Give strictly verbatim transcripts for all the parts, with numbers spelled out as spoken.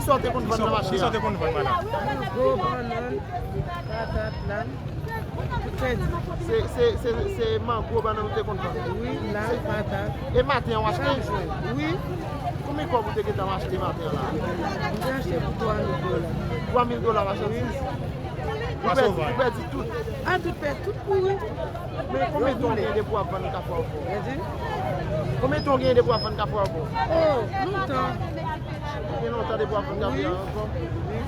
Kisa w te konn vann nan mache a? Kisa w te konn vann, madanm? Mango, bannann, patat, lam, tout sa di. Se, se, se, se mango, bannann ou te konn vann? Wi, lam, patat. E maten an w achte? Chak jou. Wi. Konbyen kòb ou te gentan achte maten an la? M te achte pou twa mil dola. Twa mil dola machandiz? Ou pèdi, ou pèdi tout? A, tout pèdi, tout kouri. Men konbyen tan w genyen depi w ap vann kafou a w fò? Pèdi? Konbyen tan w genyen depi w ap vann kafou a w fò? Oh, lontan. Ou gen lontan depi w ap vann kafou a w fò? Wi.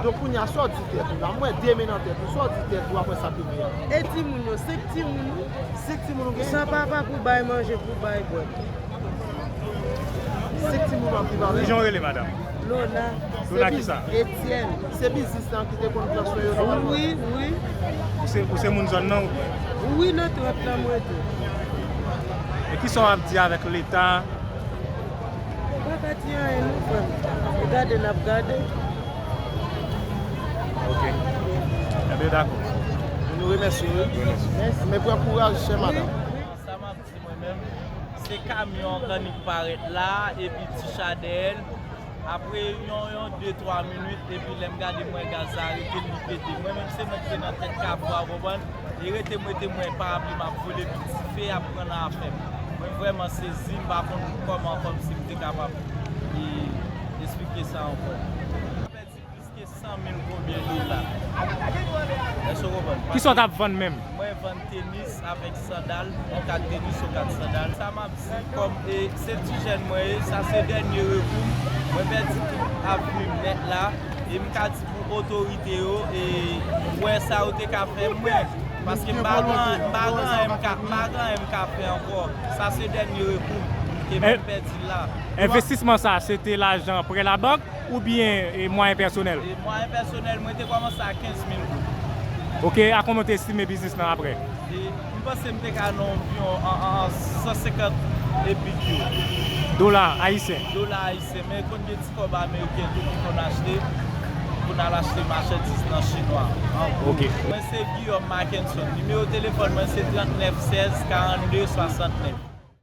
Donk kounye a, sa w di tèt ou la? M wè de men nan tèt ou, sa w di tèt ou apre sa k rive a? E timoun yo, senk timoun wi. Senk timoun ou gen? San papa pou bay manje, pou bay bwè. Senk timoun w ap viv avèk? Kijan w rele, madanm? Lona. Lona kisa? Etyèn. Se biznis lan ki te konn pran swen yo nòmalman? Wi, wi. Ou se, ou se moun zòn nan oubyen? Wi, nan trant lan mwen rete. E kisa w ap di avèk Leta? M pa ka di anyen non, frè m. Gade n ap gade. Ok. Ebyen, dakò. Nou remèsye w. Remèsye. Mèsi. Men pran kouraj, chè madanm. Sa m ap di mwen menm, se kamyon an k annik parèt la, epi ti cha dèyè l. Apre yon, yon de twa minit, epi lè m gade m wè gaz la rete, li pete. Mwen menm se mwen ki te nan tèt kafou a, w konprann? E rete m rete m wè parapli m ap vole, epi dife ap pran nan afè m. Mwen vrèman sezi, m pa konn kòman, kòmsi m te kapab, e, esplike sa ankò. Plis ke san mil konbyen dola. Èske w konprann? Kisa w t ap vann menm? Mwen vann tenis avèk sandal, yon kat tenis, yon kat sandal. Sa m ap di kòm, e, se ti jèn mwen ye, sa se dènye rekou m. Mwen pèdi tout avni m nèt la, e m ka di pou otorite yo, e, wè sa yo te ka fè mwen. Paske m pa gen, m pa gen anyen m ka, m pa gen anyen m ka fè ankò. Sa se dènye rekou m, ke mwen pèdi l la. Envestisman sa, se te lajan prè labank? Oubyen, e, mwayen pèsonèl? E, mwayen pèsonèl, mwen te kòmanse a kenz mil goud. Ok, a konbyen w te estime biznis lan apre? E, m panse m te ka nan anviwon an, an, an san senkant epi yo. Dola ayisyen? Dola ayisyen, men konn gen ti kòb ameriken tou ki konn achte, pou n al achte machandiz nan chinwa. Ok. Mwen se Guillaume Mackenson. Nimewo telefòn mwen se trant nèf sèz karannde swasant nèf.